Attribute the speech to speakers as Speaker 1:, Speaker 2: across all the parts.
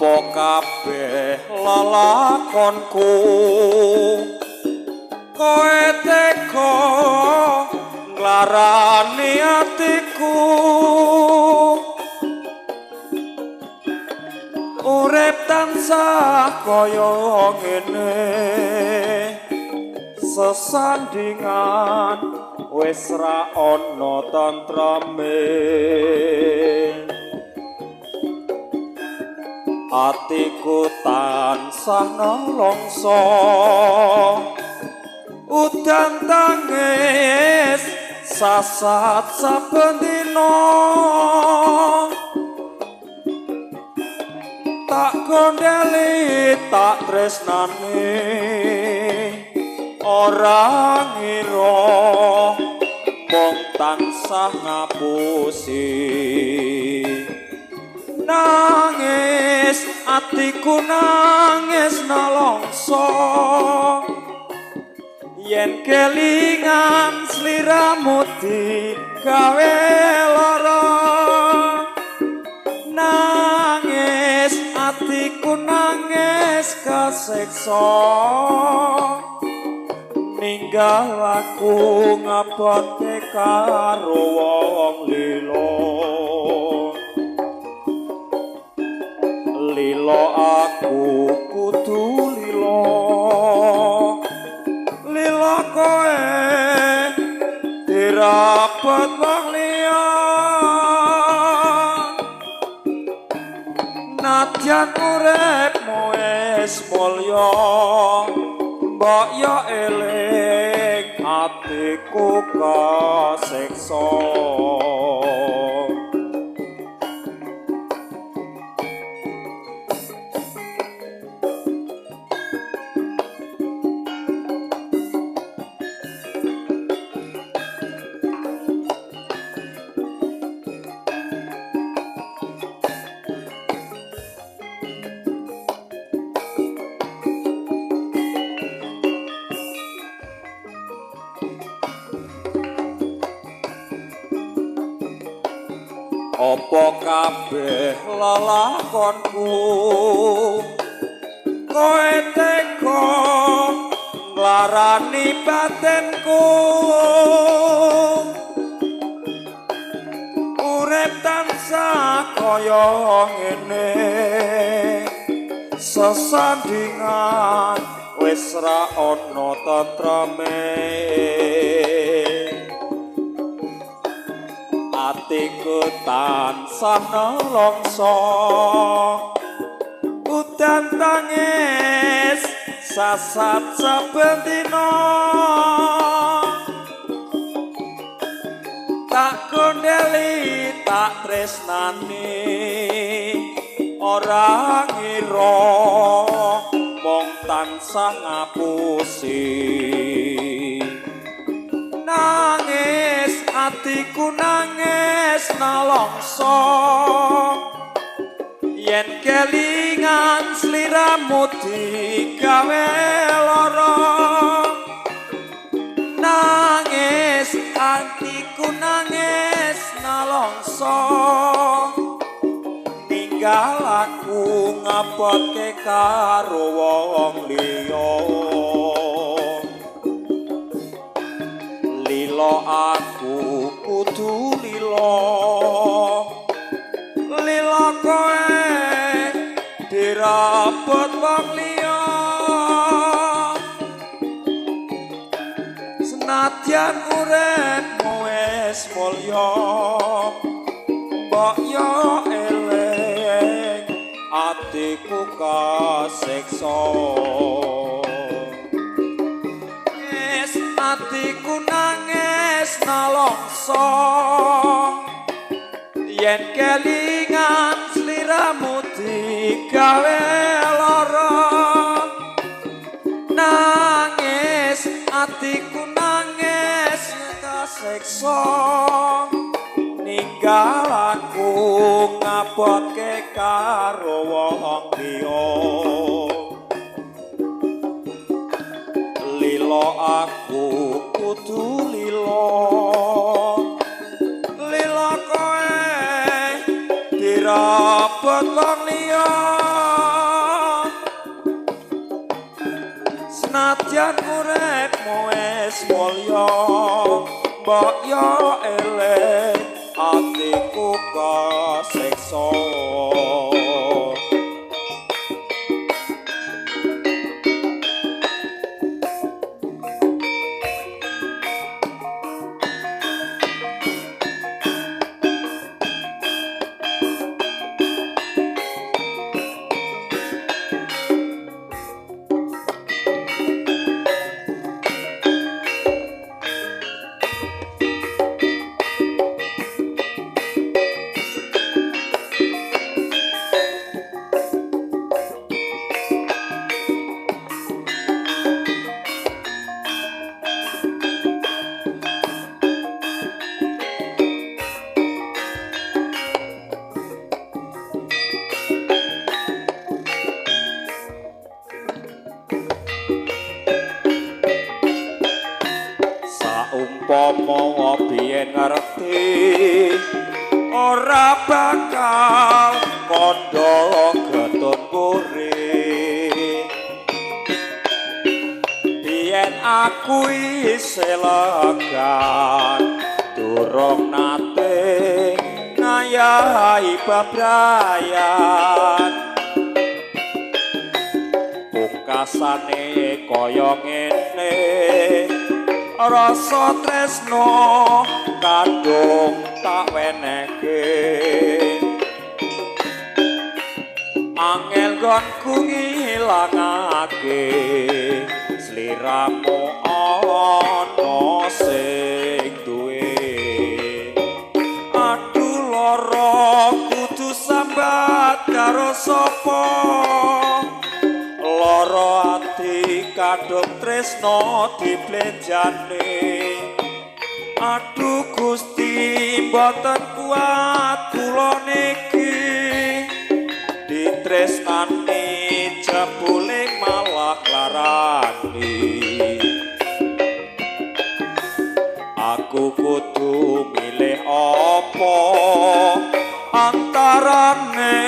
Speaker 1: Apa kabeh lelakonku kowe tega nglarani atiku? Urip tansah kaya ngene, sesandingan wis ra ana tentreme. Atiku tansah nelongso, udan tangis sasat saben dina. Tak gondeli tak tresnani, ora ngira mung tansah ngapusi. Nangis atiku nangis nelongso, yen kelingan sliramu digawe lara. Nangis atiku nangis kasiksa, ninggal aku ngabote karo wong lila. Lila aku kudu lila, lila kowe dirabet wong liya. Nadyan uripmu wis mulya, mbok yo eling atiku kasiksa. Apa kabeh lelakonku kowe tega nglarani batinku? Urip tansah kaya ngene, sesandingan wis ra ana tentreme. Atiku tansah nelongso, udan tangis sasat saben dina. Tak gondeli tak tresnani, ora ngira mung tansah ngapusi. Nangis atiku nangis nelongso, yen kelingan sliramu digawe lara. Nangis atiku nangis nelongso, ninggal aku ngabotke karo wong liya. Lila aku kudu lila, lila kowe dirabet wong liya. Senadyan uripmu wis mulya, mbok yo eling atiku kasiksa. Atiku nangis nelongso, yen kelingan sliramu digawe lara. Nangis atiku nangis kasiksa, ninggal aku ngabotke karo wong liya. Lila aku kudu lila, lila kowe dirabet wong liya. Nadyan uripmu wis mulya, mbok yo eling atiku kasiksa. Umpama biyen ngerti ora bakal kandha getun mburi. Biyen aku isih legan, durung nate ngayahi bebrayan. Pungkasane kaya ngene, rasa tresno kadung tak wenehke. Angel nggonku ngilangake sliramu ana sing duwe. Aduh lara kudu sambat karo sapa, lara ati kadung tresno diblenjane. Aduh Gusti mboten kuat kula niki, ditresnani jebule malah larani. Aku kudu milih apa antarane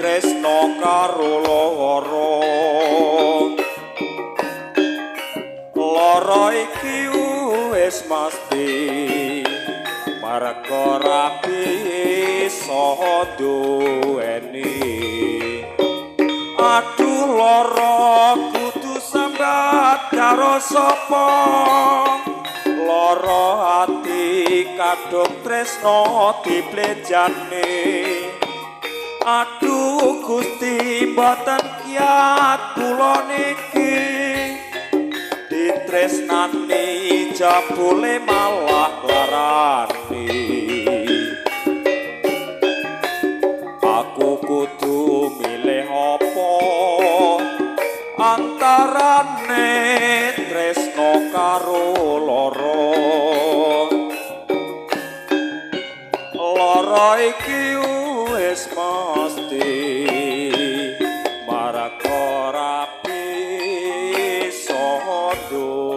Speaker 1: tresno karo lara. Lara iki wis mesti marga ora bisa duweni. Aduh lara kudu sambat karo sapa, lara ati kadung tresno diblenjane. Aduh Gusti mboten kiat kula niki, ditresnani jebule malah larani. Aku kudu milih apa antarane tresno karo lara. Lara iki wis mesti marga ora bisa duweni.